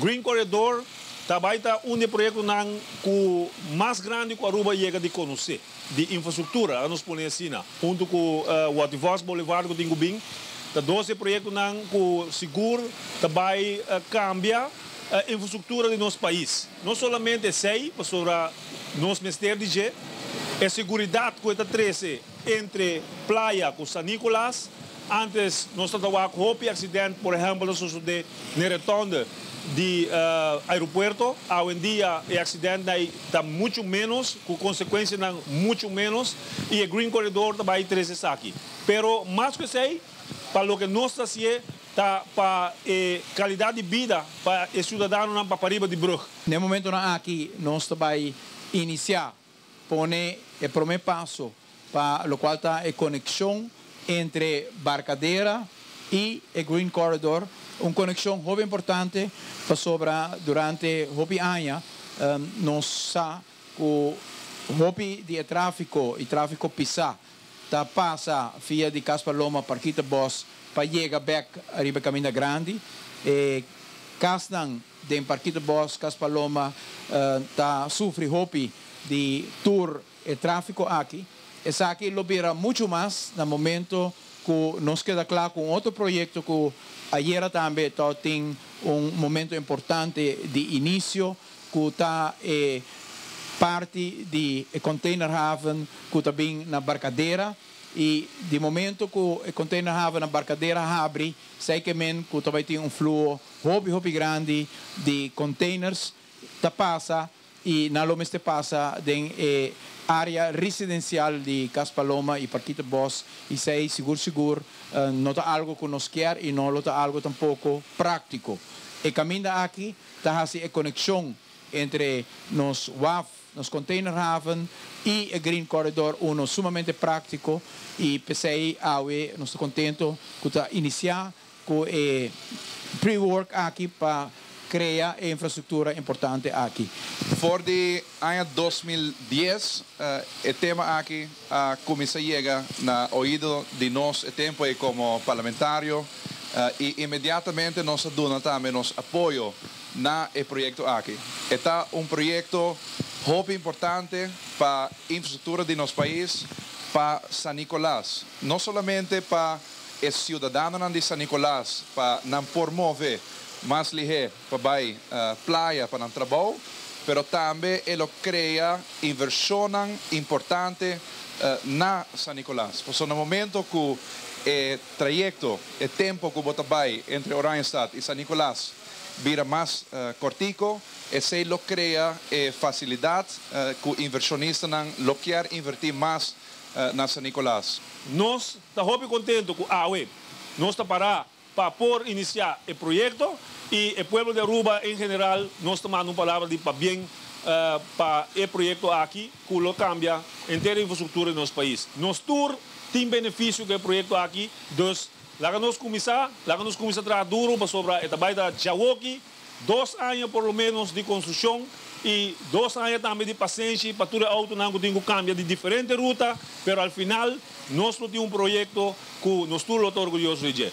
Green Corridor tambe ta un proyecto cu mas grandi cu Aruba a yega di conoce, di infrastructura, nos pone asina, hunto cu Watty Boulevard cu tin cu bin, ta dos proyecto cu sigur tambe cambia e infrastructura di nos pais. No solamente esey, pasobra nos mester di e seguridad cu ta trece entre Playa cu San Nicolas. Antes nos tabata hopi accidente, por ehempel, di na rotonde di aeropuerto. Hoy en dia e accidente ta mucho menos, cu consecuencia mucho menos, y e Green Corridor tambe trece esaki. Pero mas cu esey, pa loke nos ta haciendo, ta pa calidad di bida pa e ciudadano pa pariba di brug. Na e momento aki nos ta bay inicia, pone e prome paso pa loke ta e conexion entre Barcadera y e Green Corridor, un conexion hopi importante pasobra durante hopi aña nos sa cu hopi di trafico y trafico pisa ta pasa via di Cas Paloma, Parkietenbos, pa yega bek ariba Caminda Grandi. E casnan di Parkietenbos, Cas Paloma ta sufri hopi di tur e trafico aki. Esaki lo bira mucho mas na momento cu nos keda cla cu otro proyecto cu ayera tambe tin un momento importante di inicio cu ta parti di containerhaven cu tambe na Barcadera y di momento cu e containerhaven na Barcadera habri, esey kiermen cu tambe tin un fluho hopi hopi grandi di containers ta pasa y nan lo mester pasa den area residencial di Cas Paloma y Parkietenbos y esey sigur sigur no ta algo cu nos kier y no ta algo tampoco practico. E caminda aki ta haci e conexion entre nos waf, nos containerhaven y e Green Corridor, uno sumamente practico y p'esey awe nos ta contento cu ta inicia cu e pre-work aki pa crea e infrastructura importante aki. For di aña 2010, e tema aki a cuminsa yega na oido di nos e tempo ey como parlamentario y inmediatamente nos a duna tambe nos apoyo na e proyecto aki. Ta un proyecto hopi importante pa infrastructura di nos pais, pa San Nicolas. No solamente pa e ciudadano di San Nicolas, pa nan por move mas lihe pa bay Playa pa nan trabou, pero tambe e lo crea inversion importante na San Nicolas. Pasobra na momento cu e trayecto, e tempo cu bo ta bay entre Oranjestad y San Nicolas bira mas cortico, esey lo crea facilidad cu inversionista lo kier inverti mas na San Nicolas. Nos ta hopi contento cu awe nos ta para pa por inicia e proyecto y e pueblo di Aruba en general nos ta manda un palabra di pabien pa e proyecto aki cu lo cambia henter infrastructura di nos pais. Nos tur tin beneficio cu e proyecto aki, dus laga nos cuminsa, laga nos cuminsa traha duro pasobra e ta bay ta awoki, 2 aña por lo menos di construccion y 2 aña tambe di pasenshi pa tur auto nan tin cu cambia di diferente ruta, pero al final nos tin un proyecto cu nos tur ta orguyoso di dje.